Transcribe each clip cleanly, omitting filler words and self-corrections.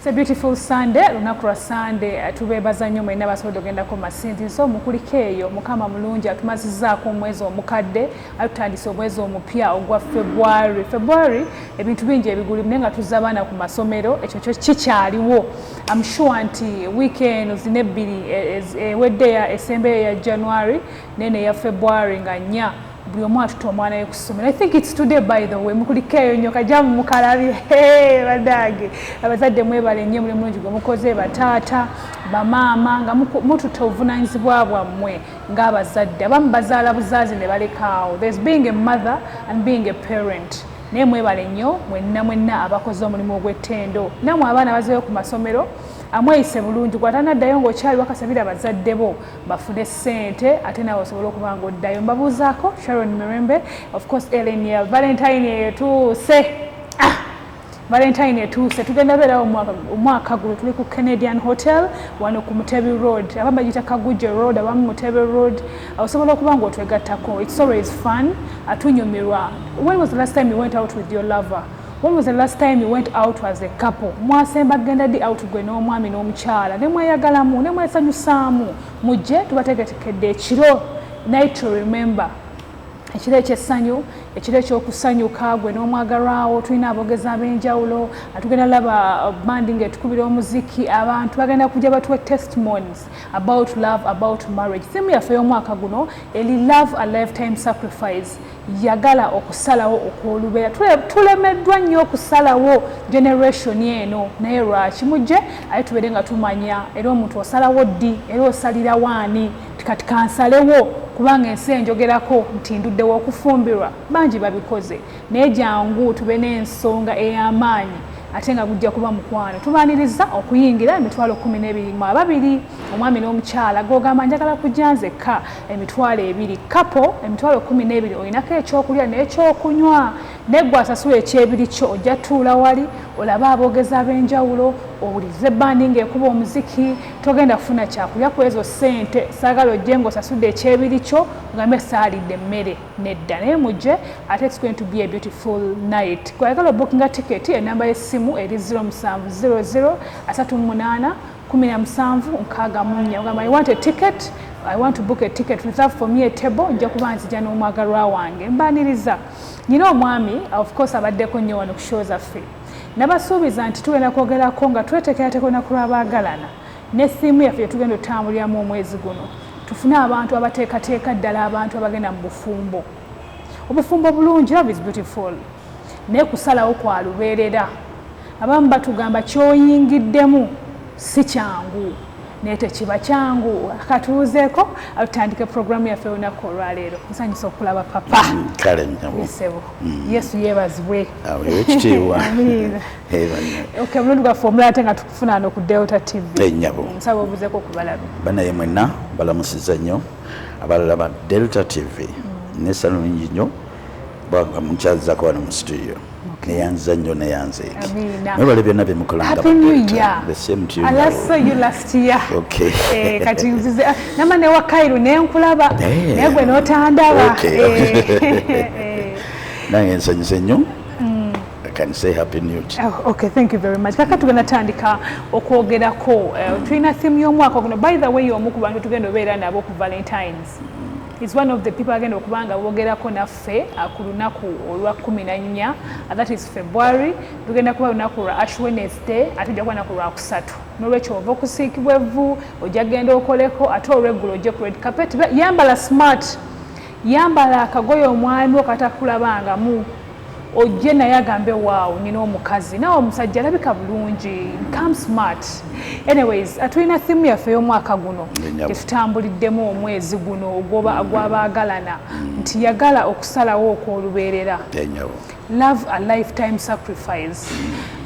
It's a beautiful Sunday, lunaku lwa Sunday. Tubeebaza nnyo mwenna basobodde ogendako masinzizo. Mukuliko eyo, Mukama mulungi, atumazizaako omwezi omukadde, atutandise omwezi omupya ogwa February. February ebintu bingi ebigulimu, naye nga tuzza abaana ku masomero, ekyo kyo kikyaliwo. I'm sure nti wiiki eno zino ebbiri ewedde esembeyo ya January nene eya February nga 4, buli omu atuta omwana we ku ssomero. I think it's today, by the way. Mukulikeeyo nnyo, kajamu mukalabye. Badange, abazadde mwebale nnyo, muli mulungi gwe mukoze, bataata, bamaama, nga mututa obuvunanyizibwa bwammwe ng'abazadde. Abamu bazaala buzaazi ne balekaawo. There's being a mother and being a parent. Naye mwebale nnyo mwenna mwenna abakoze omulimu ogw'ettendo. Nammwe abaana bazeeyo ku masomero, amweyise bulungi. Gwatanaddayo ng'okyali wakasabira abazadde bo bafune ssente, ate naawe osobole okuba nga oddayo. Mbabuuzaako Sharon Mirembe, of course Ellen. Ya Valentine etuuse. Ah! Valentine etuuse, tugenda beerawo omwaka guno. Tuli ku Canadian Hotel wano ku Mutebi Road, abamu bagiyita Kaguje Road, abamu Mutebi Road. Osobola okuba nga otwegattako. It's always fun, atunyumirwa. When was the last time you went out with your lover? When was the last time you went out as a couple? Mwasemba genda ddi out gwe n'omwami n'omukyala ne mweyagalamu ne mwesanyusaamu? Mujje, tubategetekedde ekiro, night to remember, ekiro ekyessanyu, ekiro ekyokusanyuka gwe n'omwagalwawo. Tulina aboogezi ab'enjawulo, tugenda laba bandi ng'etukubira omuziki, abantu bagenda kujja batuwe testimonies about love, about marriage. Theme yaffe y'omwaka guno eri "Love, a Lifetime Sacrifice". Yagala okusalawo okw'olubeera. Tulemeddwa nnyo okusalawo generation eno, naye lwaki? Mujje aye tubeere nga tumanya era omuntu osalawo ddi, era osalirawo ani? Kati kansalewo kubanga ensi enjogerako nti nduddewo okufumbirwa. Bangi babikoze, naye jangu tube n'ensonga ey'amaanyi, ate nga gujja kuba mukwano. Tubaaniriza okuyingira 12,000 mu ababiri, omwami n'omukyala. Gogamba njagala kujja nzekka, 20,000. Couple 12,000, olinako ekyokulya n'ekyokunywa. Neggwe asasula ekyebiri kyo, ojja tuula wali olabe aboogezi ab'enjawulo, owulirize ebbandi ng'ekuba omuziki. Togenda kufuna kyakulya ku ezo ssente. Saagala ojje ng'osasudde ekyebiri kyo ogambe saalidde emmere. Nedda, naye mujje, ate it's going to be a beautiful night. Gwayagala obookinga tiketi, enamba y'essimu eri 0700 38 17 64. Ogamba, "I want a ticket, I want to book a ticket, reserve for me a table, nja kuba nzija n'omwagalwa wange." Mbaniriza nyina omwami, of course abaddeko nnyo wano ku show zaffe. Nabasuubiza nti tugenda kwogerako nga tweteekerateeka olunaku lw'abaagalana ne theme yaffe gyetugenda otutambuliramu omwezi guno, tufune abantu abateekateeka ddala abantu abagenda mu bufumbo. Obufumbo bulungi, love is beautiful, naye kusalawo kwa lubeerera. Abamu batugamba kyoyingiddemu si kyangu, naye tekiba kyangu. Katuuzeeko atutandike programu yaffe olunaku olwaleero. Nsanyusa okulaba papa. Kale nyabo. Sebo, Yesu yeebazibwe. Awo ekitiibwa. Amiina. Okay, omulundi gwaffe omulala ate nga tukufuna wano ku Delta TV. Ennyabo. Nsaba obuzeeko okubalabe. Banaye mwenna balamusiza nnyo abalala ba Delta TV nessanyu lingi nnyo bwanga mukyazako wano mu studio. Neyanza nnyo, neyanzeeke. Amiina. Mwebale byonna byemukolanga. Happy New Year. The same to you. I last saw you last year. Okay. Kati nzize nama ne wa Kairu ne nkulaba. Naye gwe n'otandaba. Nange nsanyuse nnyo. I can say happy new year. Oh, okay, thank you very much. Kaka tugenda tandika okwogerako. Tulina theme y'omwaka guno. By the way, omu ku bantu tugenda obeera nabo ku Valentines. Is one of the people agenda okuba nga boogerako naffe ku lunaku olwa 14, that is February. Tugenda kuba lunaku lwa Ash Wednesday, ate ojja kuba lunaku lwa kusatu. N'olwekyo ova okusiikibwa evvu, ojja genda okoleko, ate olweggulo ojje ku red carpet. Yambala smart, yambala akagoye omwami okatakulabangamu, ojje naye agambe, "Waawo, nina omukazi." Nawe omusajja alabika bulungi, come smart. Anyways, tulina theme yaffe y'omwaka guno Ennyabo. gyetutambuliddemu omwezi guno ogw'abaagalana nti yagala okusalawo okw'olubeerera. Ennyabo. Love, a Lifetime Sacrifice.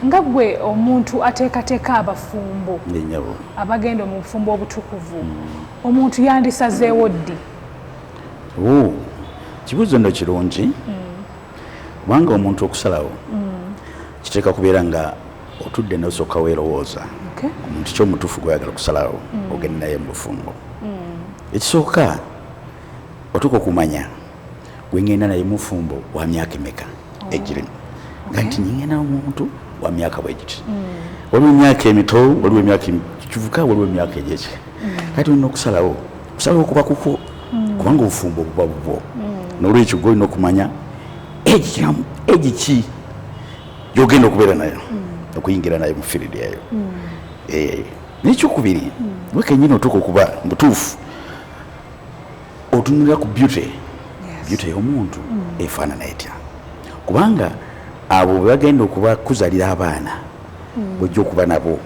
Nga gwe omuntu ateekateeka abafumbo Ennyabo. abagenda mu bufumbo obutukuvu, omuntu yandisazeewo ddi? Oh, kibuuzo nno kirungi, kubanga omuntu okusalawo kiteeka kubeera nga otudde nosooka weerowooza omuntu kyomutuufu gweyagala okusalawo ogende naye mu bufumbo. Ekisooka otuuka okumanya gwengenda naye mufumbo wa myaka emeka egirimu, nga nti nyingenda omuntu Wa myaka bwe giti, waliwo emyaka emito, waliwo emyaka kivuka, waliwo emyaka egyeki. Kati olina okusalawo, kusalawo kuba kukwo, kubanga obufumbo buba bubwo. Nolwekyo gwe olina okumanya egi ki gyogenda okubeera nayo, okuyingira nayo mu field eyo. Nekyokubiri, gwe kenyini otuuka okuba mutuufu, otunulira ku beauty. Beauty y'omuntu efaanana etya? Kubanga abo bwe bagenda okuba kuzalira abaana, bwojja okuba nabo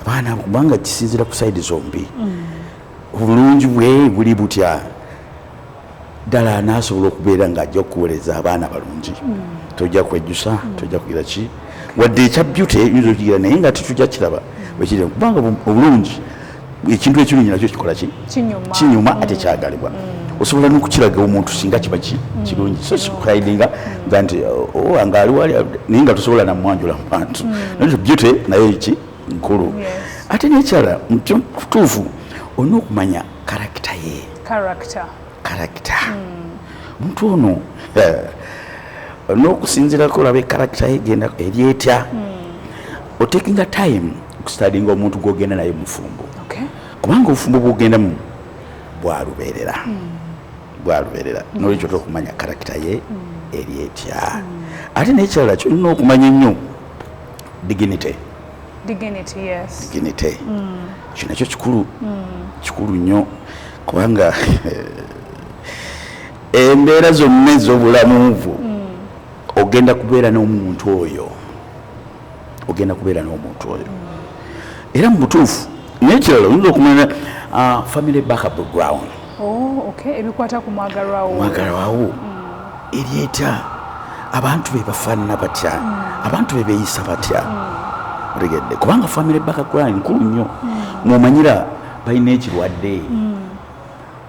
abaana abo, kubanga kisinzira ku side zombi. Obulungi bwe buli butya ddala? Anaasobola okubeera ng'ajja okuweereza abaana balungi? Tojja kwejjusa, tojja kugira ki, wadde ekya beauty oyinza okigira, naye nga tetujja kiraba bwekiri, kubanga obulungi, ekintu ekirungi nakyo kikola ki? Kinyuma. Kinyuma ate kyagalibwa. Osobola n'okukiraga omuntu singa kiba kirungi, so sikuhidinga nga nti, "Oh, nga ali wali," naye nga tosobola namwanjula mu bantu. Nakyo beauty naye ki nkulu. Ate n'ekirala nti kutuufu olina okumanya character ye. Character. Character, omuntu ono olina okusinzirako olabe character ye genda eri etya. Otakinga time okustudyinga omuntu gwogenda naye mufumbo, kubanga obufumbo bwogendamu bwalubeerera, bwalubeerera. Nolwekyo otera okumanya character ye eri etya. Ate n'ekirala kyolina okumanya ennyo, dignity. Dignity, yes. Dignity, kyo nakyo kikulu, kikulu nnyo, kubanga embeera zonna ez'obulamu bwo ogenda kubeera n'omuntu oyo, ogenda kubeera n'omuntu oyo. Era mu butuufu n'ekirala oyinza okumanya family background. Oh, okay, ebikwata ku mwagalwawo. Omwagalwawo eri etya? Abantu be bafaanana batya? Abantu be beeyisa batya? Otegedde? Kubanga family background nkulu nnyo. Mwomanyira balina ekirwadde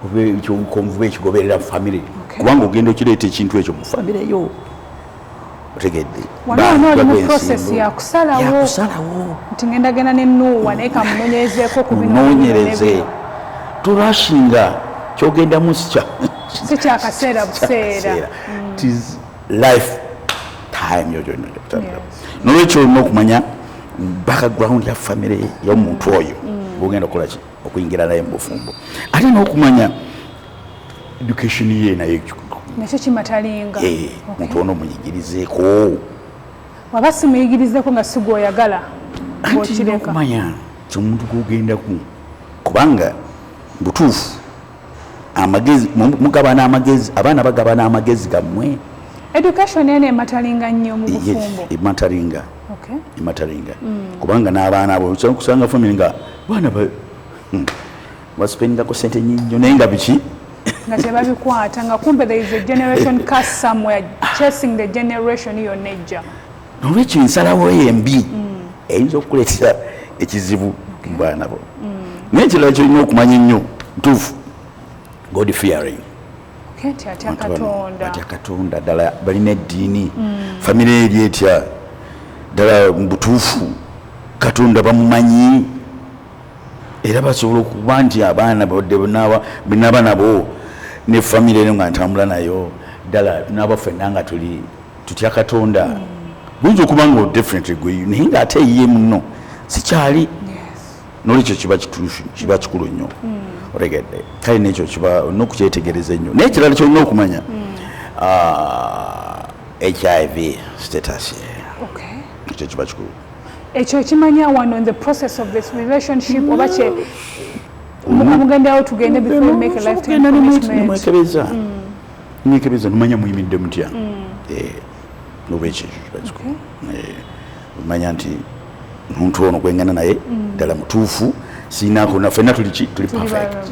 oba ekyobukonvu ekigoberera family, kubanga ogenda okireeta ekintu ekyo mu family yo, otegedde? Wano wano oli mu process ya kusalawo. Yakusalawo. Nti ngenda genda nenuuwa, naye kamunoonyerezeeko ku bino ne bino ne munoonyereze. bino. Torushinga, kyogendamu si Si kyakaseera buseera. It is life time yo gyonna gyokutambula. Nolwekyo olina okumanya background ya family y'omuntu oyo bwogenda okukola ki, okuyingira naye mu bufumbo, ate n'okumanya education ye naye. Nakyo kimatteringa. Muntu ono muyigirizeeko. Waba simuyigirizeko nga si gwoyagala, Anti bw'okireka. Okumanya ti omuntu gwogendaku, kubanga butuufu amagezi mugabana amagezi, abaana bagabana amagezi gammwe. Education eno ematteringa nnyo mu bufumbo. Ematteringa. Ematteringa, kubanga n'abaana abo osobola kusanga family nga baana baspendingako sente nyingi nnyo, naye nga biki? Nga tebabikwata, nga kumbe there is a generation curse somewhere chasing the generation yonna ejja. Nolwekyo ensalawo eyo embi eyinza okukuleetera ekizibu mu baana bo. Naye ekirala kyolina okumanya ennyo ntuufu, God fearing. Okay, nti atya Abantu bano Katonda. Batya Katonda ddala? Balina eddiini? Famire eri etya ddala? Mu butuufu Katonda bamumanyi era basobola okuba nti abaana badde binaba nabo ne famire eno nga ntambula nayo, ddala tunaaba ffenna nga tuli tutya Katonda? Buyinza okuba nga definitely gwe, naye ngaate ye muno sikyali. Nolwekyo kiba kituufu, kiba kikulu nnyo, otegedde? Kale nekyo kiba olina okukyetegereza ennyo. Naye ekirala kyolina okumanya, HIV status. Ekyo kiba kikulu. Ekyo ekimanya wano in the process of this relationship, oba kye mugendawo tugende before you make a lifetime commitment? Nemwekebeza, mwekebeza nomanya muyimiridde mutya. Noba ekyo ekyo kiba kikulu. Omanya nti omuntu ono gwengana naye ddala mutuufu, siinako na ffenna tuli ki, tuli Tuli perfect.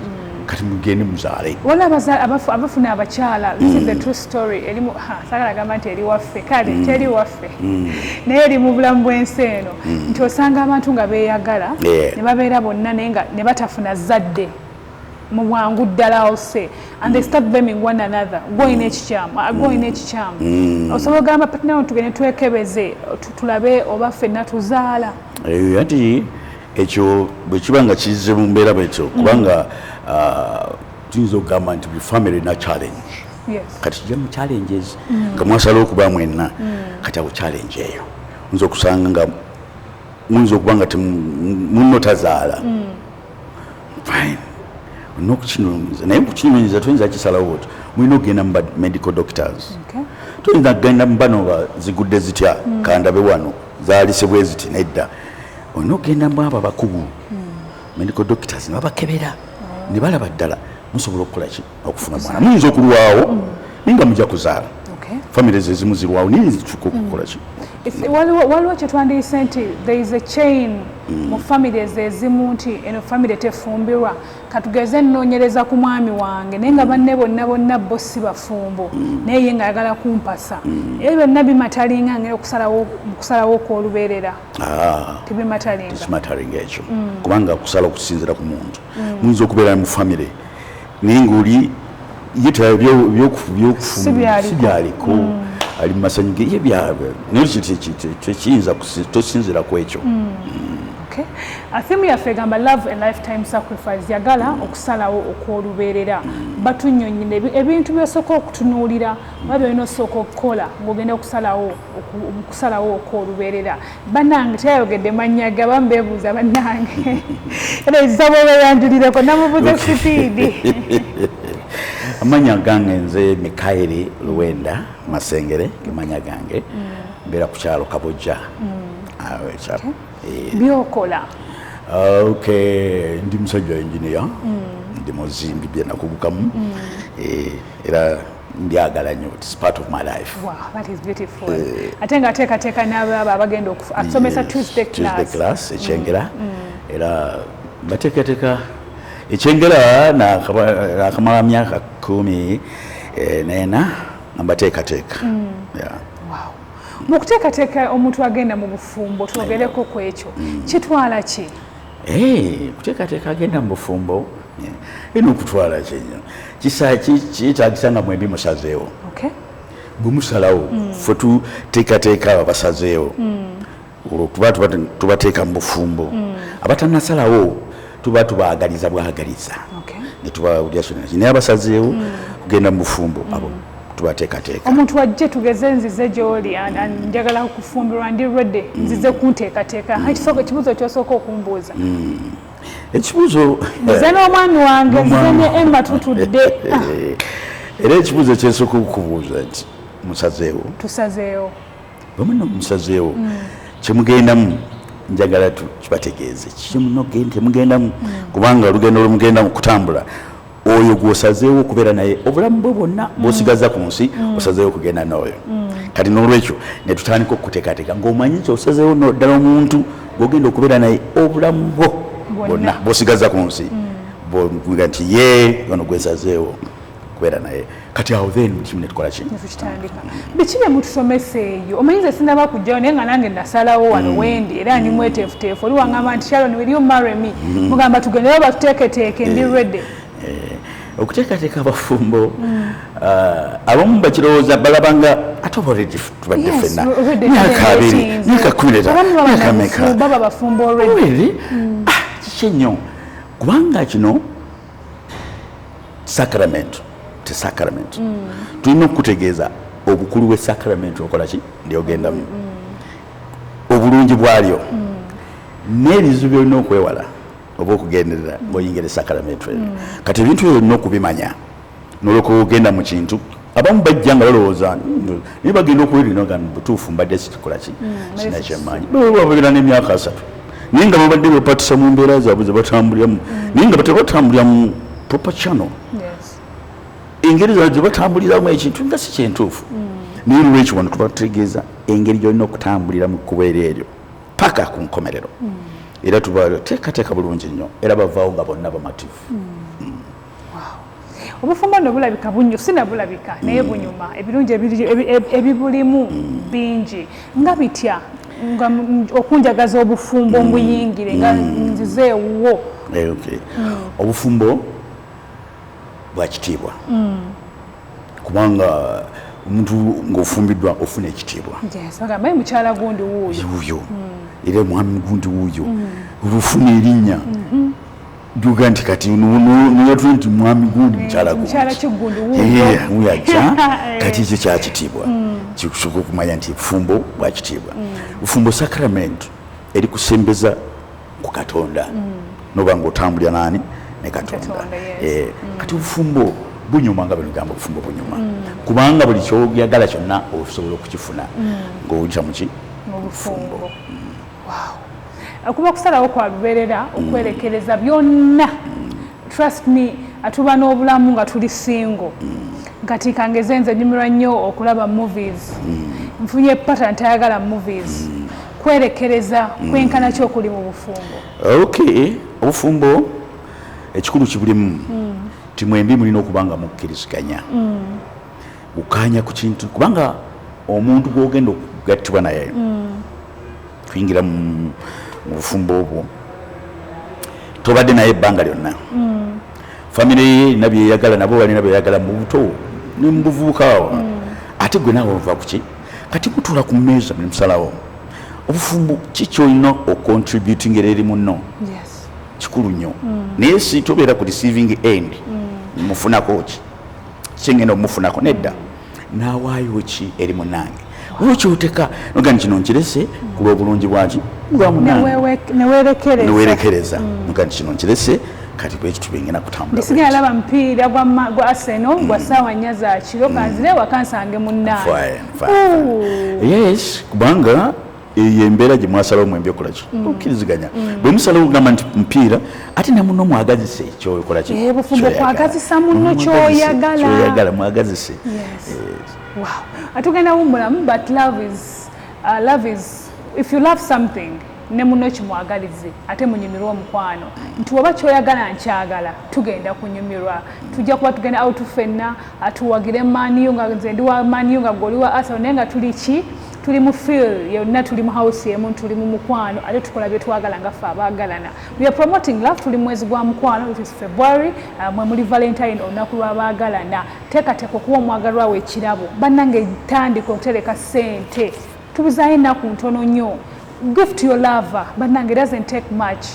Kati mugende muzaale. Waliwo abafuna abakyala, this is the true story, erimu saagala gamba nti eri waffe, kale teri waffe, naye eri mu bulamu bw'ensi eno, nti osanga abantu nga beeyagala ne babeera bonna, naye nga ne batafuna zadde mu bwangu ddala ose, and they start blaming one another. Gwolina ekikyamu, gwolina ekikyamu. Osobola ogamba partner wo, tugende twekebeze, tulabe oba ffenna tuzaala? Anti ekyo bwe kiba nga kizze mu mbeera bwetyo, kubanga tuyinza okugamba nti buli family erina challenge. Kati kijja mu challenges nga mwasala okuba mwenna. Kati awo challenge eyo Muyinza okusanga nga muyinza okuba nga munno tazaala. Fine, olina okukinoonyeza, naye kukinoonyeza toyinza kisalawo oti mulina okugenda mu medical doctors. Toyinza kugenda mu bano zigudde zitya, kandabe wano zaalise bwe ziti. Nedda, olina okugenda mu abo abakugu, medical doctors, ne babakebera ne balaba ddala musobola okukola ki, okufuna omwana. Muyinza okulwawo, naye nga mujja kuzaala. Families ezimu zirwawo, naye zituuka okukola ki. Waliwo kyetwandiyise nti there is a chain mu families ezimu, nti eno family tefumbirwa. Katugeze nnoonyereza ku mwami wange, naye nga banne bonna bonna bo si bafumbo, naye ye ng'ayagala kumpasa. Ebyo byonna bimatteringa ngera okusalawo, mu kusalawo okw'olubeerera? Ah, Tebimatteringa? Tekimatteringa ekyo, kubanga kusala okusinziira ku muntu. Muyinza okubeera mu family, naye ngaoli ye Si byaliko. Si byaliko, ali mu masanyu ge ye byabwe, naye tekiyinza tosinziira ku ekyo. Okay. Theme yaffe egamba "Love, a lifetime sacrifice", yagala okusalawo okw'olubeerera. Batunnyonnyole ebintu by'osooka okutunuulira oba byolina osooka okukola ng'ogenda okusalawo okusalawo okw'olubeerera. Bannange, teyayogedde mannya ge, abamu beebuuza. Bannange, era ekisaba obeeyanjulireko, namuvuze speed. Amanya gange nze Mikaeri Luwenda Masengere, gemanya gange. Mbeera ku kyalo Kabojja. Awo Byokola? Okay, ndi musajja engineer, ndi muzimbi, byenakugukamu. Era mbyagala nnyo, it's part of my life. Wow, that is beautiful. Ate nga ateekateeka n'abo abagenda asomesa. Yes, Tuesday Tuesday class. Class ekyengera, era bateekateeka ekyengera nakamala myaka 14 nga mbateekateeka. Yeah. Wow. Mu kuteekateeka omuntu agenda mu bufumbo, twogereko ku ekyo, kitwala ki? Kuteekateeka agenda mu bufumbo erina okutwala kinyo kisa kyetaagisa nga mwembi musazeewo. Bwe musalawo, ffe tuteekateeka abo abasazeewo, olwo tuba tubateeka mu bufumbo. Abatannasalawo tuba tubaagaliza bwagaliza, ne tubawulira kyonna, naye abasazeewo kugenda mu bufumbo, abo tubateekateeka. Omuntu wajje, tugeze nzize gy'oli and njagala kufumbirwa, ndi ready, nzize kunteekateeka. Ekisooka, ekibuuzo kyosooka okumbuuza? Ekibuuzo Nze n'omwami wange, nzize ne Emma, tutudde. Era ekibuuzo kyensooka okukubuuza nti musazeewo? Tusazeewo. Bwe muno musazeewo, kyemugendamu njagala kibategeeze kyemugendamu, kubanga olugendo lwemugendamu kutambula, oyo gwosazeewo okubeera naye obulamu bwe bwonna bwosigaza ku nsi, osazeewo okugenda n'oyo. Kati n'olwekyo netutandika okuteekateeka ng'omanyi nti osazeewo ddala omuntu gwogenda okubeera naye obulamu bwo Bwonna. bwonna bwosigaza ku nsi, bwoga nti ye ono gwensazeewo kubeera naye. Kati awo then buli kimu netukola ki? Netukitandika. Biki bye mutusomesa eyo? Omanyi nze sinaba kujjayo, naye nga nange nasalawo wano wendi, era ndi mweteefuteefu. Oli wangamba nti, "Sharon, will you marry me?" Mugamba tugendeyo batuteeketeeke, ndi ready. Okuteekateeka abafumbo, abamu bakirowooza, balabanga ate oba already tubadde ffenna myaka 20, myaka 15, Abamu baba myaka meka. Baba bafumbo already. Already? Ah, kiki ennyo, kubanga kino sacrament te sacrament, tulina okukutegeeza obukulu bwe sacrament okola ki ndyogendamu, obulungi bwalyo n'ebizibu byolina okwewala oba okugenderera ng'oyingira esacrament eyo. Kati ebintu ebyo olina okubimanya nolwoka ogenda mu kintu. Abamu bajja nga balowooza, naye bagenda okuwulira nga butuufu mbadde sikikola ki, sina kyemmanyi. Babeera n'emyaka 30, naye nga babadde bepatisa mu mbeera zaabwe ze batambuliramu, naye nga tebatambulira mu proper channel. Engeri zaabwe gye batambuliramu ekintu nga si kyentuufu. Naye olwekyo wano tubategeeza engeri gyolina okutambulira mu kkubo eri eryo paka ku nkomerero, era tubateekateeka bulungi nnyo, era bavaawo nga bonna bamativu. Obufumbo nno bulabika bunyu sinabulabika, naye bunyuma. Ebirungi ebibulimu bingi nga bitya, nga okunjagaza obufumbo mbuyingire nga nzize ewuwo? Okay. Obufumbo bwa kitiibwa, kubanga omuntu ng'ofumbiddwa ofuna ekitiibwa. Yes, bagamba, "Ye mukyala gundi wuuyo." Wuuyo, era mwami gundi wuuyo, olufuna erinnya. Juga nti kati neyatula nti mwami gundi, mukyala Mukyala Kiggundu. Wuyo ajja. Kati ekyo kyakitiibwa, kikusooka okumanya nti bufumbo bwakitiibwa. Bufumbo sacrament eri kusembeza ku Katonda, noba nga otambulira nani ne Katonda. Katonda, yes. Kati obufumbo bunyuma, nga bwenugamba, obufumbo bunyuma kubanga buli kyoyagala kyonna osobola okukifuna ng'oyita muki? Mu bufumbo. Wow, okuba kusalawo kwa lubeerera okwerekereza byonna. Trust me, atuba n'obulamu nga tuli single. Kati kangeze nze nyumirwa nnyo okulaba movies, nfunye partner ntayagala movies. Kwerekereza kwenkana ki okuli mu bufumbo? Okay, obufumbo ekikulu kibulimu ti mwembi mulina okuba nga mukkiriziganya, kukkaanya ku kintu, kubanga omuntu gwogenda okugattibwa naye kuyingira mu bufumbo obwo tobadde naye ebbanga lyonna. Famire ye erina byeyagala, nabo balina byeyagala mu buto ne mu buvubuka awo, ate gwe naawe ova kuki. Kati mutuula ku mmeeza ne musalawo obufumbo ki kyolina ocontributing era eri munno. Kikulu nnyo, naye si tobeera ku receiving end, mufunako ki kyengenda omufunako, nedda. Nawaayo ki eri munange? Waliwo kyoteka noga nti kino nkirese ku lw'obulungi bwaki bwa munange. Newerekereza. Newerekereza noga nti kino nkirese, kati bweki tubengena kutambula. Ndisigala laba mupiira gwa Arsenal gwa ssaawa 4 za kiro, kanzire waka nsange munnange. Fine, fine, fine. Yes, kubanga eyo embeera gye mwasalawo mwembi okolaki, okkiriziganya. Bwe musalawo okugamba nti mupiira, ate ne muno mwagazise kyokola ki? Bufumbo Kyoyagala. Kwagazisa munno Mwagazise, kyoyagala. Kyoyagala mwagazise. Yes. Wow. Atugenda wummulamu, but love is, if you love something, ne muno kimwagalize, ate munyumirwe omukwano, nti oba kyoyagala nkyagala, tugenda kunyumirwa, tujja kuba tugenda out ffenna, atuwagire Man U, nga nze ndi wa Man U, nga gwe oli wa Arsenal, naye nga tuli ki, tuli mu feel yonna, tuli mu house emu, tuli mu mukwano, ate tukola bye twagala nga ffe abaagalana. We are promoting love. Tuli mwezi gwa mukwano, it is February, mwe muli Valentine, olunaku lw'abaagalana. Teekateeka okuwa omwagalwa we ekirabo. Bannange, tandika okutereka ssente, tubuzaayo ennaku ntono nnyo. Gift your lover. Bannange, it doesn't take much.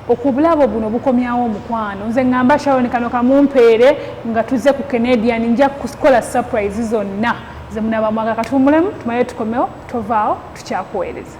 Okubulabo buno bukomyawo omukwano. Nze ŋŋamba Sharon kano kamumpeere nga tuze ku Canadian, nja kukola surprise zonna ze munaaba mwagala. Katuwummulemu, tumale tukomewo. Tovaawo, tukyakuweereza.